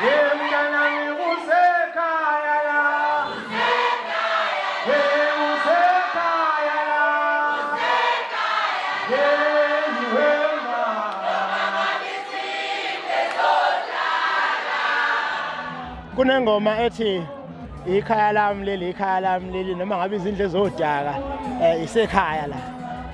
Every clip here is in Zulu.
Ye mntanami kusekhaya la. Ye kusekhaya la. Ye wema. Kunengoma ethi ikhaya lami leli, ikhaya lami leli, noma ngabe izindlu ezodaka, isekhaya la.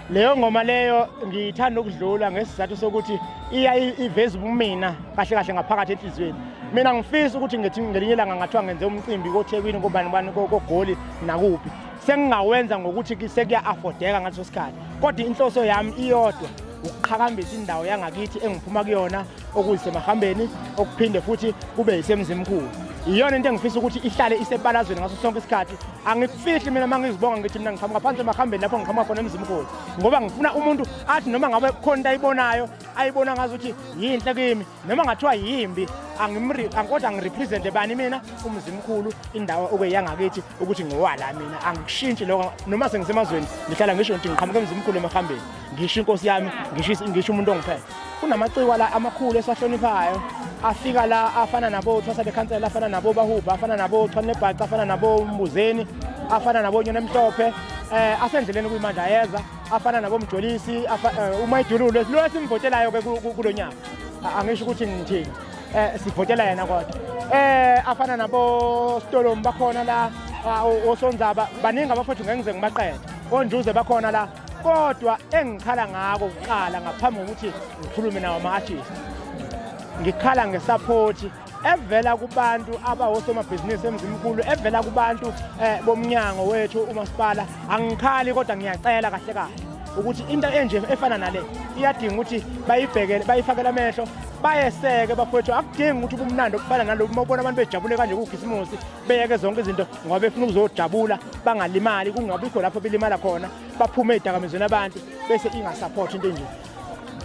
Leyo ngoma leyo ngiyithanda ukudlula ngesizathu sokuthi iya iveza ubumina kahle kahle ngaphakathi enhliziyweni. Mina ngifisa ukuthi ngithi ngelinye ilanga ngathiwa ngenze umcimbi koThekwini, kobani bani, koGoli nakuphi, sengingawenza ngokuthi sekuya-affordeka ngaleso sikhathi. Kodwa inhloso yami iyodwa, ukuqhakambisa indawo yangakithi engiphuma kuyona, okuyisemahambeni, okuphinde futhi kube yisemzimkhulu. Iyona into engifisa ukuthi ihlale isebalazweni ngaso sonke isikhathi. Angikufihli mina uma ngizibonga ngithi mina ngiqhamuka phansi emahambeni, lapho ngiqhamuka khona emzimkhulu, ngoba ngifuna umuntu athi noma ngabe khona into ayibonayo, ayibona ngazuthi yinhle kimi, noma ngathiwa yimbi, kodwa angirepresente bani mina, umzimkhulu, indawo okuyiyangakithi, ukuthi ngowala mina. Angikushintshi lokho noma sengisemazweni, ngihlala ngisho ukuthi ngiqhamuka emzimkhulu emahambeni, ngisho inkosi yami, ngisho umuntu ongiphethe. Kunamaciko la amakhulu esiwahloniphayo afika la, afana nabo Thwasa lekhansela, afana nabo Bahubha, afana nabo Chwane Bhaca, afana nabo Mbuzeni, afana nabo Nyoni Emhlophe, asendleleni kuyimanje ayeza, afana nabo Mjolisi, uMayidululo lo esimvotelayo ke kulo nyaka. Angisho ukuthi ngithini, sivotela yena, kodwa afana nabo Stolom bakhona la, osonzaba baningi abafowethu, ngeke ngize ngibaqede, onjuze bakhona la. Kodwa engikhala ngako kuqala ngaphambi kokuthi ngikhulume nawo ama-artist, ngikhala ngesupport evela kubantu abawosomabhizinisi emzimkhulu, evela kubantu bomnyango wethu umasipala. Angikhali, kodwa ngiyacela kahle kahle ukuthi into enje efana nale iyadinga ukuthi bayibhekele, bayifakele amehlo, bayeseke bafowethu. Akudingi ukuthi ubumnandi obufana nalobu, uma ubona abantu bejabule kanje kukhisimusi, beyeke zonke izinto ngoba befuna ukuzojabula, bangalimali, kungabikho lapho belimala khona, baphume ey'dakamizweni abantu, bese ingasupport into enje.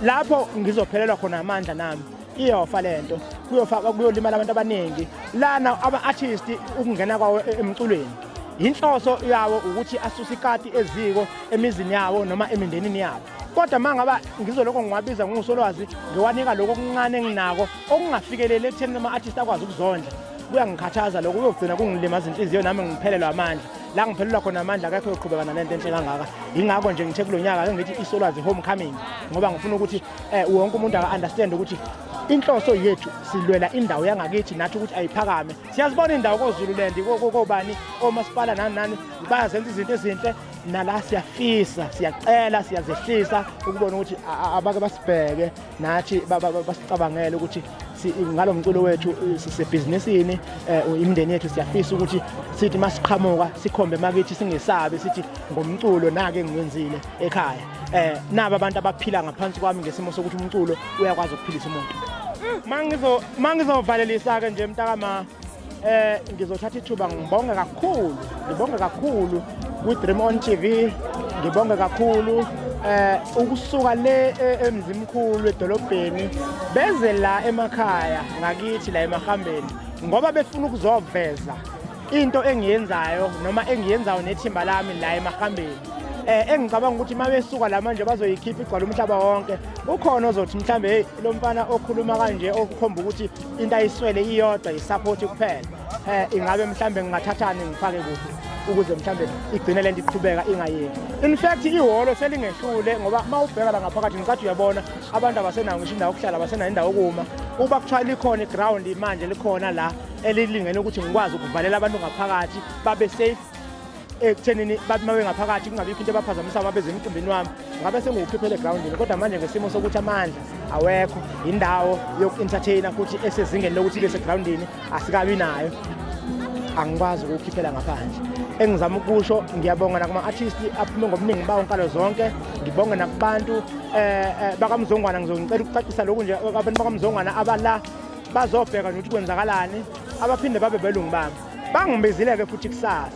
Lapho ngizophelelwa khona amandla nami, iyofa lento, kuyofa, kuyolimala abantu abaningi lana. Ama-artist ukungena kwawo emculweni, inhloso yawo ukuthi asuse ikati eziko emizini yawo noma emindenini yabo. Kodwa uma ngaba ngizoloko ngiwabiza ngingusolwazi, ngiwanika lokho okuncane enginako okungafikeleli ekutheni ama-artist akwazi ukuzondla, kuyangikhathaza lokho, kuyogcina kungilimaza inhliziyo nami ngiphelelwa amandla. La ngiphelelwa khona amandla, akekho yoqhubeka nalento enhle kangaka. Yingakho nje ngithe kulo nyaka ake ngithi isolwazi homecoming, ngoba ngifuna ukuthi wonke umuntu aka-understand ukuthi inhloso yethu silwela indawo yangakithi nathi ukuthi ayiphakame. Siyazibona indawo koZululand, kobani, omasipala, nani nani, bayazenza izinto ezinhle. Nala siyafisa, siyacela, siyazehlisa ukubona ukuthi abake basibheke nathi, basicabangele ukuthi ngalo mculo wethu sisebhizinisini, imindeni yethu. Siyafisa ukuthi sithi masiqhamuka sikhombe makithi, singesabi, sithi ngomculo nake engiwenzile ekhaya, naba abantu abaphila ngaphansi kwami, ngesimo sokuthi umculo uyakwazi ukuphilisa umuntu. Mangizovalelisa ke nje mntakama, ngizothatha ithuba ngibonge kakhulu, ngibonge kakhulu kwi-Dream On TV, ngibonge kakhulu ukusuka le emzimkhulu edolobheni beze la emakhaya ngakithi la emahambeni, ngoba befuna ukuzoveza into engiyenzayo noma engiyenzayo nethimba lami la emahambeni, engicabanga ukuthi uma besuka la manje bazoyikhipha igcwala umhlaba wonke. Ukhona ozothi mhlambe, hey, lo mfana okhuluma kanje, okukhomba ukuthi into ayiswele iyodwa yisupport kuphela, ingabe mhlambe ngingathathani ngifake kuphi ukuze mhlambe igcine lento iqhubeka ingayeki? In fact ihholo selingehlule, ngoba uma ubheka la ngaphakathi ngicathi uyabona abantu abasenayo ngisho indawo yokuhlala, abasenayo indawo yokuma. Uba kuthiwa likhona iground manje, likhona la elilingene ukuthi ngikwazi ukuvalela abantu ngaphakathi, babe safe ekuthenini bathi uma bengaphakathi kungabikho into ebaphazamisa uma beze emcimbini wami, ngabe sengiwukhiphele egrawundini. Kodwa manje ngesimo sokuthi amandla awekho, indawo yoku-entertaina futhi esezingeni lokuthi ibe segrawundini asikabi nayo, angikwazi ukuwukhiphela ngaphandle. Engizama ukusho, ngiyabonga nakuma-artist aphume ngobuningi bawo nkalo zonke, ngibonge nakubantu bakamzongwana. Ngizongicela ukucacisa lokhu nje, abantu bakamzongwana abala bazobheka nje ukuthi kwenzakalani, abaphinde babe belungu bami. Bangibizile-ke futhi kusasa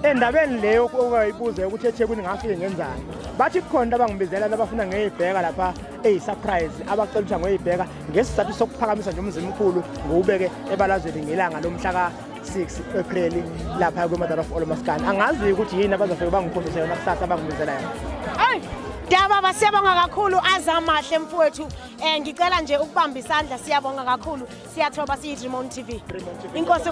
endabeni leyo okwayibuza ukuthi eThekwini ngafike ngenzani. Bathi kukhona into abangibizela abafuna ngiyibheka lapha eyi-surprise, abacela ukuthi angoyibheka ngesizathu sokuphakamisa nje umzimkhulu ngiwubeke ebalazweni ngelanga lomhla ka-6 April lapha kwi-Mother of All Maskandi. Angazi ukuthi yini abazofike bangikhombise yona kusasa, abangibizela yona. Ayi. Dababa, siyabonga kakhulu, azamahle mfowethu. Ngicela nje ukubamba isandla, siyabonga kakhulu. Siyathoba siyi Dream On TV. Inkosi.